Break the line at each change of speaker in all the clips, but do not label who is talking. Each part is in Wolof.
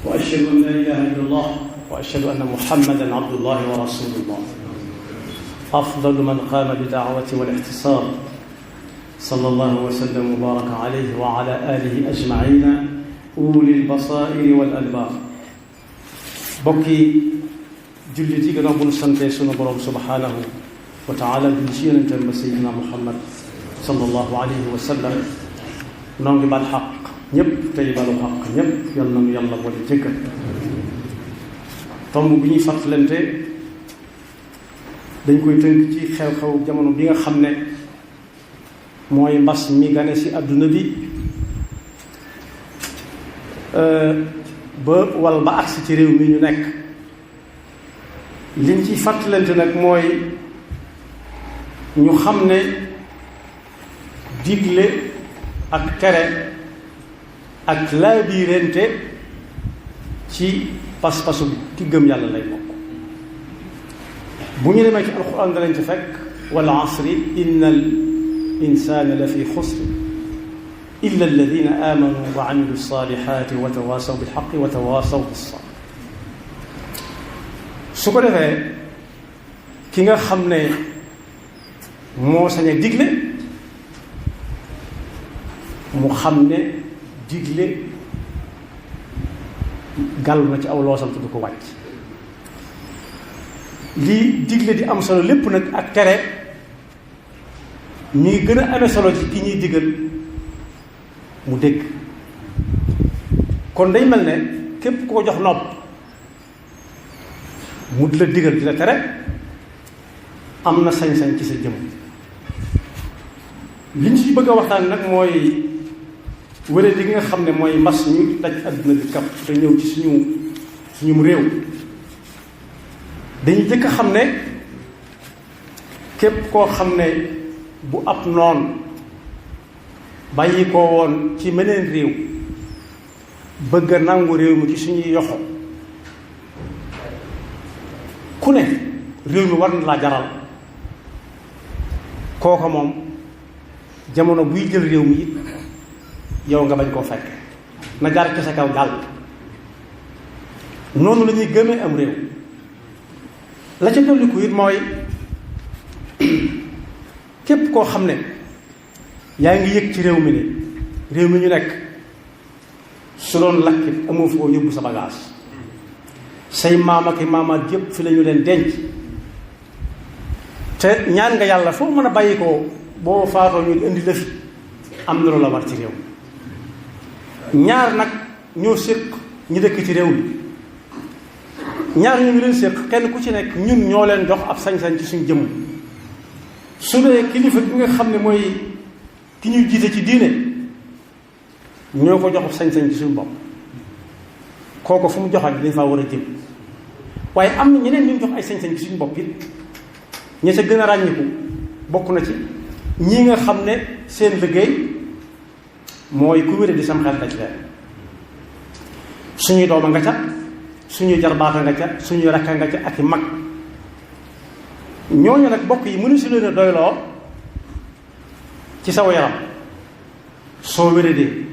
وأشهد أن لا إله إلا الله وأشهد أن محمدا عبد الله ورسول الله أفضل من قام بدعوة والاحتساب صلى الله وسلم وبارك عليه وعلى آله أجمعين أولي البصائر والألباب bokki jullit yi gannaaw bu ñu santee sunu borom subhanahu wa taala bi ci yonentam ba Seydina Muhammad sallallahu alayhi wa sallam noo ngi baal xaq ñëpp tey balu xaq ñëpp yal na nu yàlla boole jëkkal tomb bi ñuy fàttalante dañ koy tënk ci xew-xew jamono bi nga xam ne mooy mbas mi gane ci àdduna bi ba wal ba agsi ci réew mi ñu nekk liñ ciy fàttalante nag mooy ñu xam ne digle ak tere ak laabiirante ci pas-pasu ki gëm yàlla lay bokk bu ñu demee ci alxuraan danañ ci fekk wal asri innal insaana la fi xusr illa alladina amanu wa amilu salihati wa tawasaw bilxaqi wa tawasaw bissabr su ko defee ki nga xam ne moo sañ a digle mu xam ne digle gàllu na ci aw loosam te du ko wàcc lii digle di am solo lépp nag ak tere mi ngi gën a amee solo ci ki ñuy digal mu dégg kon day mel ne képp koo jox nopp mu di la digal di la tere am na sañ-sañ ci sa jëm liñ ci bëgg a waxtaan nag mooy wéré di nga xam ne mooy mbas ñu daj àdduna bi kap te ñëw ci suñum réew dañuy jëkk a xam ne képp koo xam ne bu ab noon bàyyi ko woon ci meneen réew bëgg a nangu réew mi ci suñuy yoxo ku ne réew mi war na laa jaral kooka moom jamono buy jël réew mi it yow nga bañ koo fekk na jaar ci sa kaw jàll noonu la ñuy gëmee am réew la ca dolliku it mooy képp koo xam ne yaa ngi yëg ci réew mi ne réew mi ñu nekk su doon lakkit amoo foo yóbbu sa bagage say maam ak maamaat yëpp fi la ñu leen denc te ñaan nga yàlla foo mën a bàyyi ko boo faatoo ñu indi la fi am na lu la war ci réew ñaar nag ñoo séq ñi dëkk ci réew mi ñaar ñu ngi leen séq kenn ku ci nekk ñun ñoo leen jox ab sañ-sañ ci suñu jëmm su dee kilifa gi nga xam ne mooy ki ñuy jiite ci diine ñoo ko jox sañ-sañ ci suñu bopp kooku fu mu joxaat dañ faa war a jëm waaye am na ñeneen ñu jox ay sañ-sañ ci suñu bopp it ña ca gën a ràññiku bokk na ci ñi nga xam ne seen liggéey mooy ku wéré di sam xel daj leen suñuy dooma nga ca suñuy jarbaata nga ca suñuy rakka nga ca ak i mag ñooñu nag bokk yi mënu si leen a doyloo ci saw yaram soo wéradee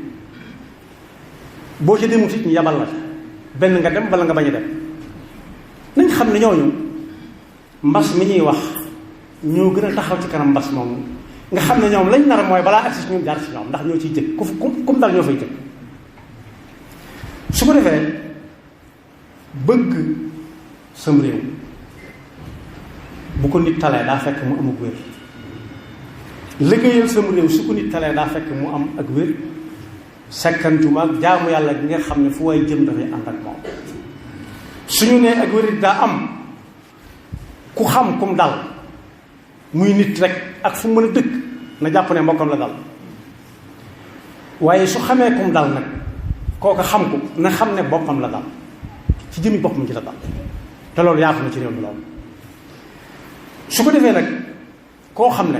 boo ca demut it ñu yabal la benn nga dem bala nga bañ a dem nañ xam ne ñooñu mbas mi ñuy wax ñoo gën a taxaw ci kanam mbas moomu nga xam ne ñoom lañ nar mooy balaa agsi si ñun jaar ci ñoom ndax ñoo ciy jëkk ku dal ñoo fay jëkk su ko defee bëgg sam réew bu ko nit talee daa fekk mu am ak wér liggéeyal sam réew su ko nit talee daa fekk mu am ak wér sekkantuma ak jaamu yàlla gi nga xam ne fu way jëm dafay ànd ak moom suñu nee ak wér daa am ku xam kum dal muy nit rek ak fu mën a dëkk na jàpp ne mbokkam la dal waaye su xamee kum dal nag kooka xam ko na xam ne boppam la dal ci jëmi boppam ci la dal te loolu yaatu na ci réew mi loolu su ko defee nag koo xam ne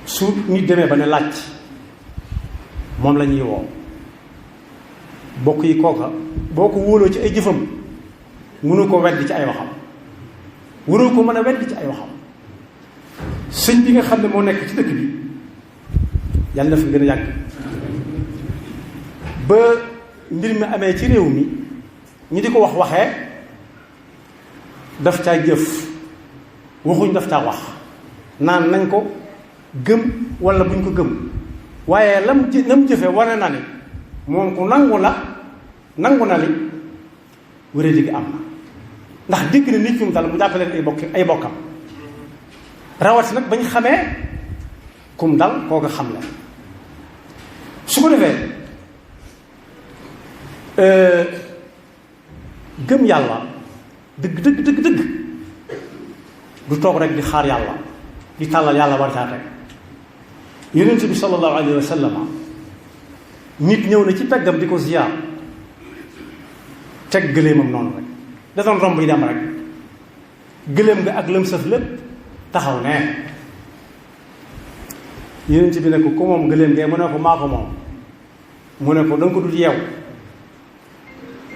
su nit demee ba ne laaj moom la ñuy woo bokk yi kooka boo ko wóoloo ci ay jëfam mënu ko weddi ci ay waxam waroo ko mën a weddi ci ay waxam sëñ bi nga xam ne moo nekk ci dëkk bi yàlla na fi gën a yàgg ba mbir mi amee ci réew mi ñu di ko waxee daf caa jëf waxuñ daf caa wax naan nañ ko gëm wala buñ ko gëm waaye lam jëfe wane na ni moom ku nangu na li wéré digi am na ndax dégg na nit fi mu dal mu jàppaleen ay bokkam rawati nag bañ xamee kum dal koo ko xam la su ko defee gëm yàlla dëgg du toog rek di xaar yàlla di tàllal yàlla war caa teg yonent bi sallallahu alayhi wa sallam nit ñëw na ci peggam di ko ziyaar teg gëléemam noonu rek da doon romb yi dem rek gëléem nga ak lëm sëf lépp taxaw ne yonent bi ne ko ku moom gëléem ngee mu ne ko maa ko moom mu ne ko danga ko dul yeew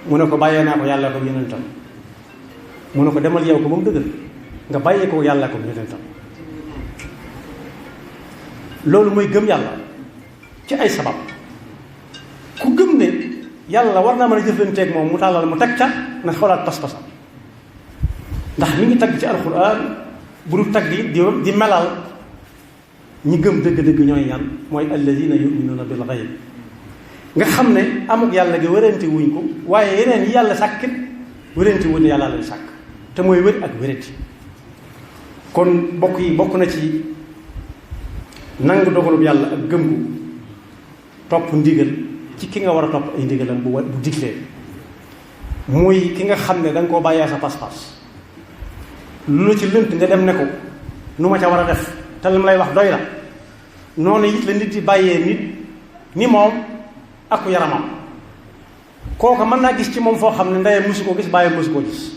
mu ne ko bàyyee naa ko yàlla ko yonentam mu ne ko demal yeew ko ba mu dëgër nga bàyyee ko yàlla ko yonentam loolu mooy gëm yàlla ci ay sabab ku gëm ne yàlla war naa mën a jëflanteeg moom mu tàllal mu teg ca na xoolaat pas-pasam ndax mi ngi tagg ci alxuraan bu dul tagg di melal ñi gëm dëgg-dëgg ñooy ñan mooy alladina yuminuuna bil gayb nga xam ne amuk yàlla gi wérante wuñ ko waaye yeneen yi yàlla sàkkit wérante wuñ ne yàlla leen sàkk te mooy wér ak wérati kon bokk yi bokk na ci nangu dogalub yàlla ak gëm ko topp ndigal ci ki nga war a topp ay ndigalam bu diglee muy ki nga xam ne da nga koo bàyyee sa pas-pas lu la ci lënt nga dem ne ko nu ma ca war a def te li mu lay wax doy la noonu it la nit di bàyyee nit ni moom ak yaramam kooka mën naa gis ci moom foo xam ne ndeyam musu koo gis bàyyam musu koo gis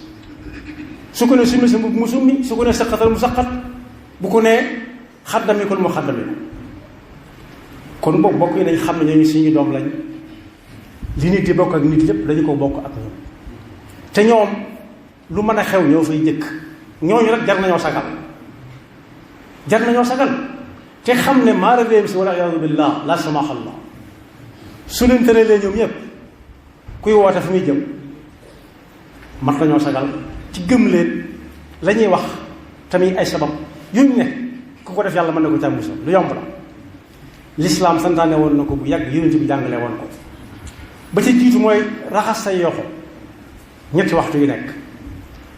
su ko ne summi sa mbubb mu summi su ko ne saqatal mu saqat bu ko nee xaddamikul mu xaddamiku kon boobu bokk yi nañ xam ne ñooñu suñu doom lañ li nit di bokk ak nit lépp dañu ko bokk ak ñoom te ñoom lu mën a xew ñoo fay jëkk ñooñu rek jar nañoo sagal te xam ne maara réew si wala iyaazu billah la samaha allah su leen tëralee ñoom ñëpp kuy woote fi muy jëm mat nañoo sagal ci gëm leen la ñuy wax tamit ay sabab yuñ ne ku ko def yàlla mën na ko jàmm lu yomb la lislaam santaane woon na ko bu yàgg yonent bi jàngale woon ko ba ci jiitu mooy raxas say yoxo ñetti waxtu yu nekk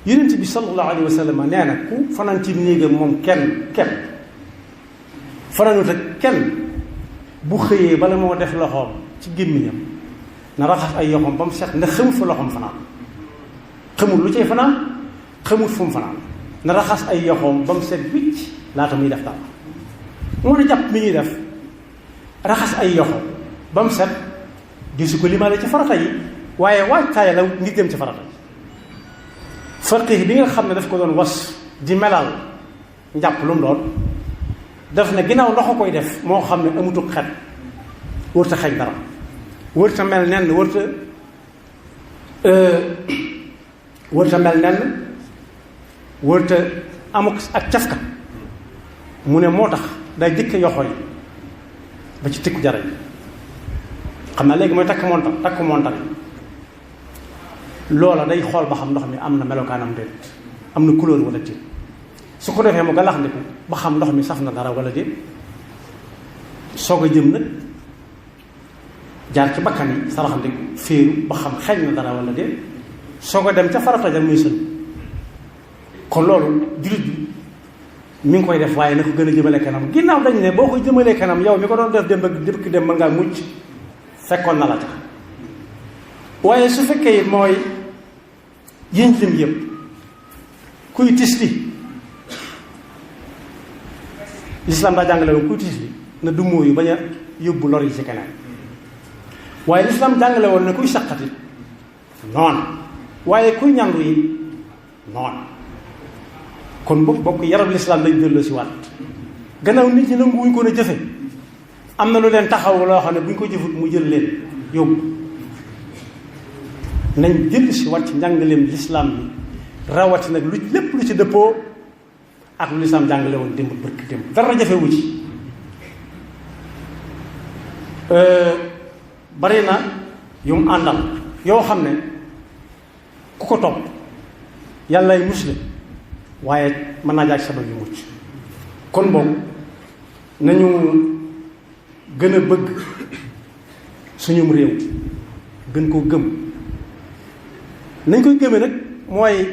yonent bi sallallahu alayhi wa sallam nee na ku fanaan ci néegam moom kenn fanaanut ak kenn bu xëyee bala moo def loxoom ci gémmiñam na raxas ay yoxoom ba mu set ndax xamut fa loxoom fanaan xamul lu cay fanaan xamut fu mu fanaan na raxas ay yoxoom ba mu set wicc laata muy def dara moo na jàpp mi ñuy def raxas ay yoxo ba mu set di su ko limaale ci farata yi waaye waajtaay la ngi jëm ci farata yi faqih bi nga xam ne daf ko doon was di melal njàpp lu mu doon daf ne ginnaaw ndox a koy def moo xam ne amutuk xet wërta xeeñ dara wërta mel nenn wërta mel nenn wërta amuk ak cafka mu ne moo tax day jëkk yoxo yi ba ci tikku jara yi xam naa léegi mooy takk montar loola day xool ba xam ndox mi am na melokaanam déet am na couleur wala déet su ko defee mu galax ndiku ba xam ndox mi saf na dara wala déet soog a jëm nag jaar ci bakkan yi sarax ndiku féeru ba xam xeeñ na dara wala déet soog a dem ca farata ja muy sël kon loolu jullit bi mi ngi koy def waaye na ko gën a jëmale kanam ginnaaw dañu ne boo koy jëmalee kanam yow mi ko doon def dem ak dëkk dem mën ngaa mucc fekkoon na la tax waaye su fekkee it mooy yiñ lim yëpp kuy tisli lislaam daa jàngale woon kuy tisli na du mooyu bañ a yóbbu lor yi ci keneen waaye lislaam jàngale woon ne kuy saqatit noonu waaye kuy ñandu yi noonu kon bokk yaram lislaam lañ delloo si waat gannaaw nit ñi nanguwuñ ko ne jëfe am na lu leen taxaw loo xam ne bu ñu ko jëfut mu jël leen yóbbu nañ jël si waat ci njàngaleem lislaam bi rawati nag lu lépp lu ci dëppoo ak lu lislaam jàngale woon démb bërki démb dara jafewu ci bari na yu mu àndal yoo xam ne ku ko topp yàllay musle waaye mën naa jaaj sabab yu mucc. kon boobu nañu gën a bëgg suñum réew gën koo gëm. nañ koy gëmee nag mooy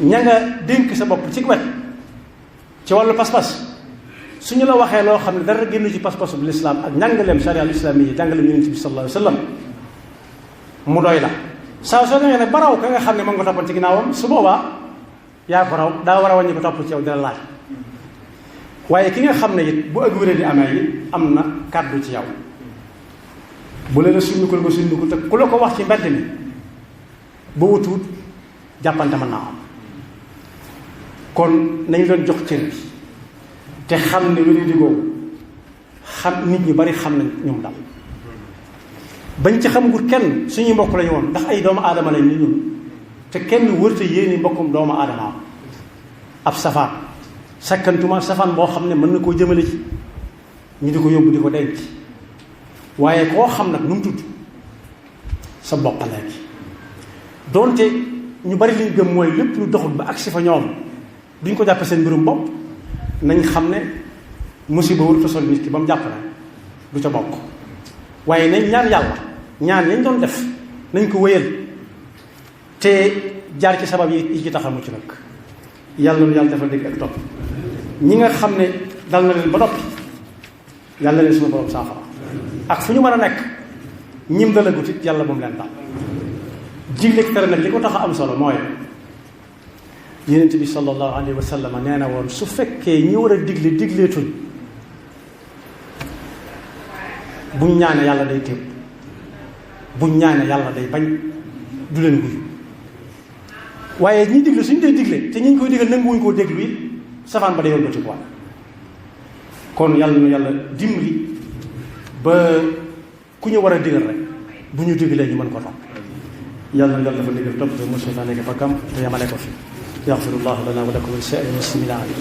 ña nga dénk sa bopp ci wet ci wàllu pas-pas suñu la waxee loo xam ne dara génn ci pas-pasu bu lislaam ak njàngaleem sharia al islaami yi jàngaleem yonent bi sallallahu alayhi wa sallam mu doy la saa soo demee nag ba raw ka nga xam ne moom nga toppoon ci ginnaawam su boobaa yaa ko raw daa war a wàññi ko topp ci yow dina laaj waaye ki nga xam ne it bu ak wéré di amee yi am na kàddu ci yow bu leen a sundukul nga sundukul te ku la ko wax ci mbedd mi ba wutuut jàppante mën naa am kon nañu doon jox cër bi te xam ne wéri di googu xam nit ñu bari xam nañ ñoom dal bañ ci xamagul kenn suñuy mbokk lañu woon ndax ay doomu aadama lañ ni ñun te kenn wërte yéeni mbokkum doomu aadama ab safaan sakkantuma safaan boo xam ne mën na koo jëmale ci ñu di ko yóbbu di ko denc waaye koo xam nag nu mu tudd sa bopp léegi doonte ñu bari liñ gëm mooy lépp lu doxul ba agsi fa ñoom duñ ko jàppe seen mbirum bopp nañ xam ne musiba wër fa sol nit ki ba mu jàpp na du ca bokk waaye nañ ñaan yàlla ñaan yañ doon def nañ ko wéyal te jaar ci sabab yi ci tax a mucc nag yàlla na yàlla dafa dégg ak topp ñi nga xam ne dal na leen ba noppi yàlla leen suma borom saafara ak fu ñu mën a nekk ñim dalagut it yàlla moom leen dal jigleeg tere nag li ko tax a am solo mooy yonent bi sallallahu alayhi wa sallam nee na woon su fekkee ñi war a digle digleetuñ buñ ñaane yàlla day téeb buñ ñaane yàlla day bañ du leen guyu waaye ñi digle suñ dee digle te ñi koy digal nanguwuñ koo déglu it safaan ba day yóbbu ci quoi kon yàlla nu yàlla dimbali ba ku ñu war a digal rek bu ñu digalee ñu mën ko topp yàlla na yàlla dafa digal topp te mosu naa nekk fa kam te yamale ko fi yaxfirullahu lana wa lakum wa li saa'iril muslimina amin